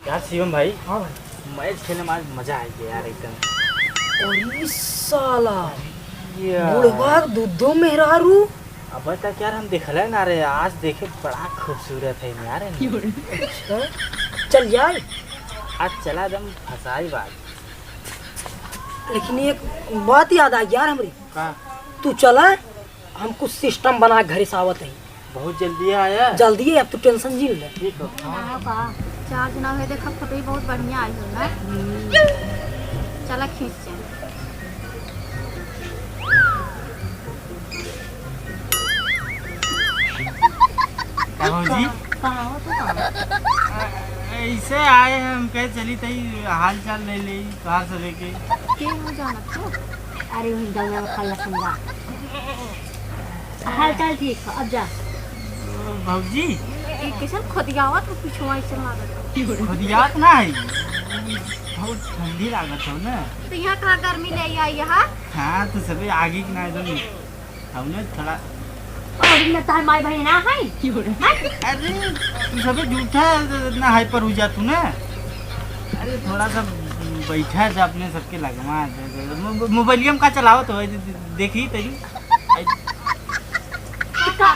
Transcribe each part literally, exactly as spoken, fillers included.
यार शिवम भाई, हाँ भाई। Match खेले में आज मजा आ गया यार एकदम। अरे साला, ये बुढ़वा दो दो मेहरारू। अब तक यार हम देखले ना रे, आज देखे बड़ा खूबसूरत है यार। अच्छा, चल जाए। आज चला एकदम फसाई बात। लेकिन एक बात याद आ गई यार हमरी। का? तू चला, हम कुछ system बना के घरे से आवत है। बहुत जल्दी आया। जल्दी है, अब तू tension जिन ले। ठीक हो। हाँ, का? Charge ना होए, देखा photo ही बहुत बढ़िया आई हो ना। चला खींच चल। का भौजी? कहाँ हो तू, कहाँ? ऐसे आए हैं हम, कहे चली तई हाल चाल ले ले तोहार सबे के। के हो जानत हो? अरे वही गंगा में फल लखन बा। हाल चाल ठीक है, अब जा। भौजी। ये कैसन खोदियावत हो, पीछुआ ऐसे मारत हो। खोदियावत ना है, बहुत ठंडी लागत हो ना। तो यहाँ कहाँ गर्मी ले आई यहाँ? हाँ, तो सबे आगे के ना एकदम हमने थोड़ा। और इतना तार माई बहन ना है? अरे, तू सबे झूठा इतना hyper हो जा तू ना। अरे, थोड़ा सा बैठा जा अपने सबके लगवा दे, दे, मो-, मोबाइलिया में का चलावत हो, दे-, दे-, देखी तरी। का,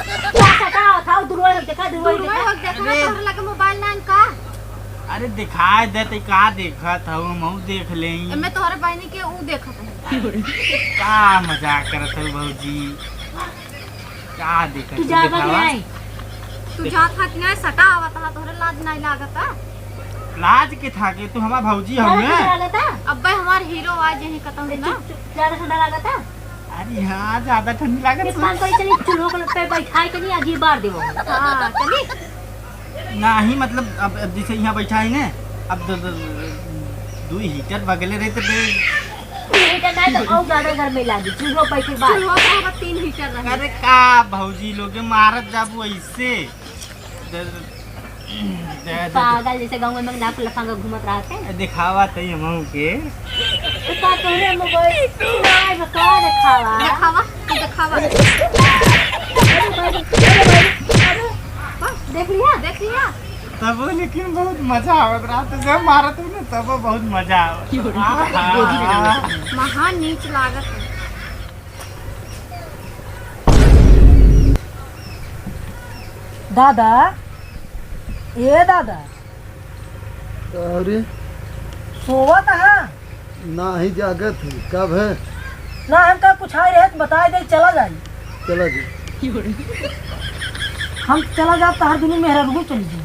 का सटावत हो, दुर्वा हो, देखा, दुर्वा हो, दुर्वा देखा। हो, देखा, अरे। तोहरे लगे मोबाइल ना का? अरे, दिखाई दे, ते का देखत हो, हम देख लें। एमे तोहरे बहनी के ऊ देखत है। का मजाक करत हो भौजी? का देखत तू हो, जाबा कि दिखावा। नहीं? तू जात हा कि नहीं? सटा आवत हा, तोहरे लाज नहीं लागत हा? लाज के था कि तू हमार भौजी हो लाज ना? के लागत हा? अब्बे हमार हीरो आ जही कतौ ए, ना। चुप, चुप, ज्यादा ठंडा लागत हा? अरे हाँ, ज्यादा ठंडी लागत एक है। काम करी, चली चूल्हो के पे बैठाई के नहीं, आगी बार देबो। हाँ, चली। नाही, मतलब, अब, अब जैसे यहाँ बैठा है ना, अब द-, द-, द-, दो heater बगले रहे तो फिर heater ना तो और ज्यादा गर्मी लागी, चूल्हो बैठे बाद। चूल्हो पे अब तीन heater रहे। अरे का भौजी लोग मारत जाबू ऐसे? द-, द-, द-, द-, पागल जैसे गाँव में नाक लफंगा घूमत रहते हैं। दिखावा तई हमहू के। तो का तोहरे मोबाइल? नहीं, बका दिखावा। दिखावा, दिखावा। अरे भाई, अरे भाई, अरे। बस, देख लिया? देख लिया? तब लेकिन बहुत मजा आवत रहा, तो जब मारत हूँ ना, तब बहुत मजा आवत। क्यों? आहा। महा नीच लागत है। दादा, ए दादा। अरे। सोवत हा? नाही, जागत ही। कब है? ना, हमका कुछ आए रहे तो बताए दे, चला जाई। चला जाई। हम चला जाब, तहार दुनू मेहरारू चली जाई।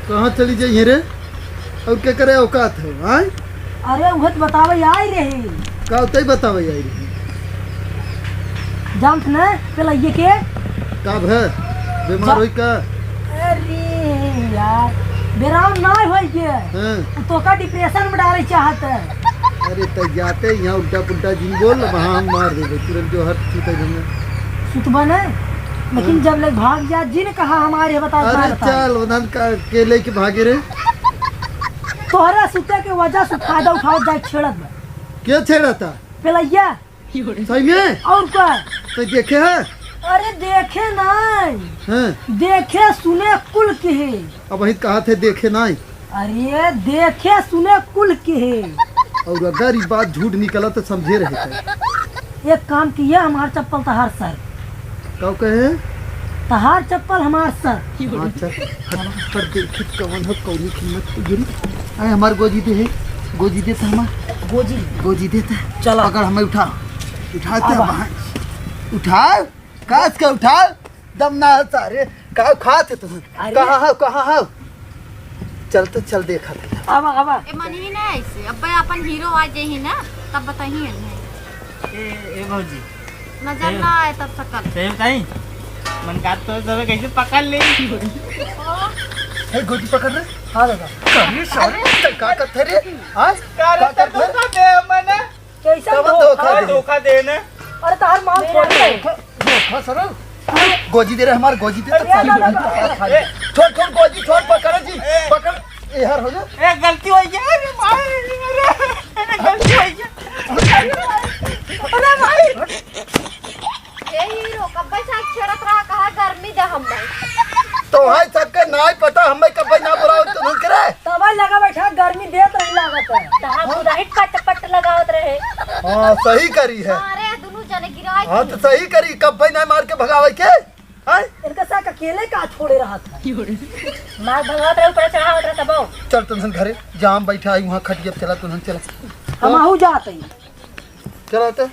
कहाँ चली जाई है रे? और के करे औकात है, आय? अरे, उहे तो बतावे आई रही। का तई बतावे आई रही? जानत न, पेलैया के? का भे? बीमार जा- होई का? अरे यार, बेराम ना होई के। हाँ। उ तोका depression में डाले चाहत है। अरे, त जाते यहाँ उल्टा पुल्टा जिन बोल, वहाँ हम मार देबे तुरंत, जो हट चुका जंगल। सुतबा न, लेकिन हाँ। जब ले भाग जा, जिन कहा हमारे बता, अरे बता, बता। चल, उन्हन का के लेके भागे रे। तोहरा सुते के वजह से फायदा उठावत जाए छेड़त बा। के छेड़ता? पेलैया। सही में? और का? तो देखे है? अरे देखे नहीं। हाँ। देखे सुने कुल के है। अब वही कहा थे देखे नहीं। अरे देखे सुने कुल के है। और अगर ये बात झूठ निकला तो समझे रहे थे। एक काम किया, हमार चप्पल तहार सर। का कहे? तहार चप्पल हमार सर। अच्छा, हट, हट, देखित कवन हो, कौनी कीमत पे गिरी। अरे, हमार गोजी दे है, गोजी दे त हमार। गोजी? गोजी दे त। चला। पकड़, हमें उठा। उठा त अब। हमार। उठाओ, कास के उठाओ। दम ना है सारे। का खात है तुम? अरे। कहाँ हो, कहाँ हो? चल तो चल, देखा था। आवा, आवा। ए, मनही ना ऐसे। अब्बे अपन हीरो आ जाही ना, तब बताही इन्हें। ए, ए भौजी। नजर ए। ना आए तब सकल। सही बताई? मन का तो सब कैसे पकड़ ले। ओ। ए, गोजी पकड़ रे। हाँ दादा। अरे सारे, अरे। का करते रे? हाँ? का रे, का करते? धोखा दे मने। कैसा कवन धोखा? धोखा दे? धोखा दे ने। अरे तार माँ मेरा फोड़ दे। धोखा, धोखा सरल। गोजी दे रे हमार, गोजी दे तो अरे सारे यार, बंद कर। ए। छोड़, छोड़, गोजी छोड़, पकड़ जी, ए। पकड़, ए, हर हो जा। ए, गलती हो गया, अरे भाई, अरे, अरे, गलती हो गया। अरे भाई। ए हीरो, कब्बे से छेड़त रहा, कहा गर्मी दे हमें। तो है सबके नाई पता, हमें कब्बे ना बुलाओ, तू नहीं करे। हाँ, सही करी है। अरे, दुनू जने गिराए हाँ, के। तो सही करी, कब्बे ना मार के भगावे के। हैं? इनका साथ अकेले का छोड़े रहा था? मार भगावत रहे, ऊपर चढ़ावत रहे तबो। चल तुनहन घरे, जाम बैठा है वहाँ खटिया पे, चला तुनहन, चला। हम आहू जात हई। चला तो।